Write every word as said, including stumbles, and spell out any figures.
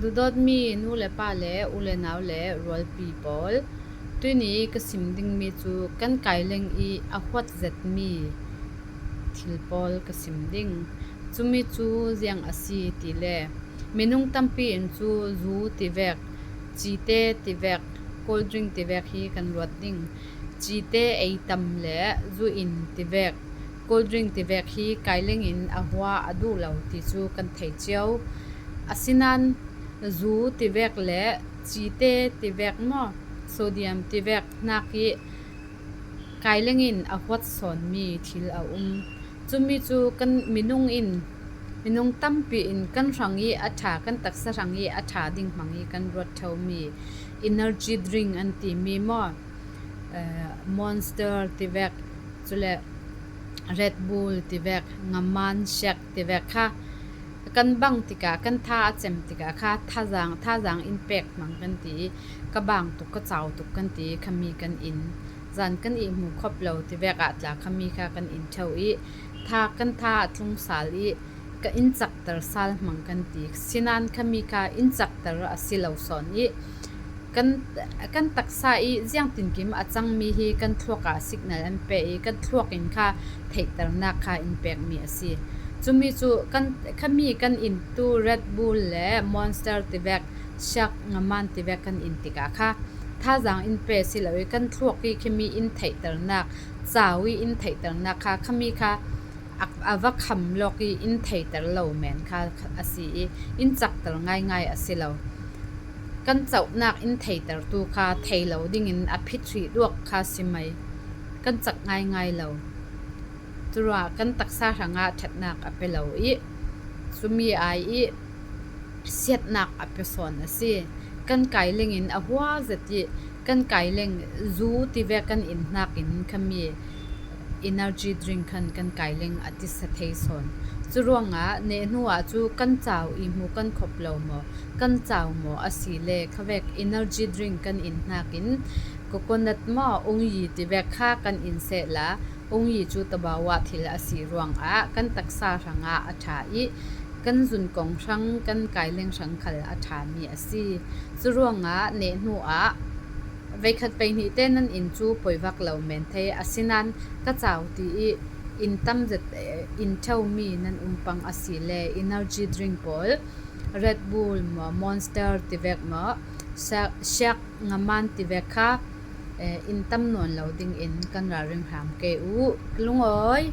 Zu dawtmi nu le pa le u le nau le rualpi pawl, tuni ka sim dingmi cu kan kaileng i a huat zetmi thil pawl ka sim ding. Cumi cu ziang a si ti le, minung tampi in cu zu tivek, cite tivek, cold drink tivek hi kan ruat ding. Cite ei tam le zu in tivek, cold drink tivek hi kaileng in a hua a duh lo ti cu kan thei cio. Asinain zu tivek le cite tivek maw, sodium tivek hnak hi kaileng in a huat sawnmi thil a um. Cumi cu kan minung in, minung tampi in kan hrang i a ṭha, kan taksa hrang i a ṭha ding hmang i kan ruat ṭheumi energy drink an timi maw, eh, Monster tivek, cule Red Bull tivek, Ngaman, Shaq tivek kha kan bang tikah, kan tha a cem tikah kha thazang, thazang in pek hmang kan ti i, ka bang tuk, ka cau tuk kan ti i, khami kan in. Zan kan i hmu khop lo tivek ah tla khami kha kan in ṭheu i, tha, kan tha a tlung sal i, ka in cakter sal hmang kan ti. Sinain khami kha in cakter a si lo sawn i, kan, kan taksa i ziangtinkim a cangmi hi kan thluak ah signal an pe i, kan thluak in kha theihternak kha in pekmi a si. Cumi cu kan, khami kan in tu Red Bull le Monster tivek, Shaq, Ngaman tivek kan in tikah kha thazang in pe si lo i, kan thluak i khami in theihternak, cau i in theihternak kha, khami kha a, a va kham lawk i in theihter lo men kha a si i, in cakter ngaingai a si lo. Kan cauhnak in theihtertu kha thei lo dingin a phit hrih duak kha si mai. Kan cak ngaingai lo. Curuah kan taksa hrangah ṭhatnak a pe lo i, cumi ai i siatnak a pe sawn a si. Kan kaileng in a hua zet i, kan kaileng zu tivek kan in hnakin khami energy drink khan kan kaileng a tisa thei sawn. Curuangah neh hnu ah cu kan cau i hmu kan khop lo maw, kan cau maw a si le khavek energy drink kan in hnakin coconut maw, ungyi tivek kha kan in sehla, ungyi cu tabawa thil a si ruangah kan taksa hrangah a ṭha i, kan zunkong hrang, kan kaileng hrang khal a ṭhami a si. Curuangah neh hnu ah veikhat veihnih te nan in cu poivak lo men thei, asinain ka cau ti i in tam zet, eh, in ṭheumi nan um pang a si le energy drink pawl, Red Bull maw, Monster tivek maw, Shaq, Shaq, Ngaman tivek kha, eh, in tam nawn lo dingin kan ralring hram ke u. Ka lungawi.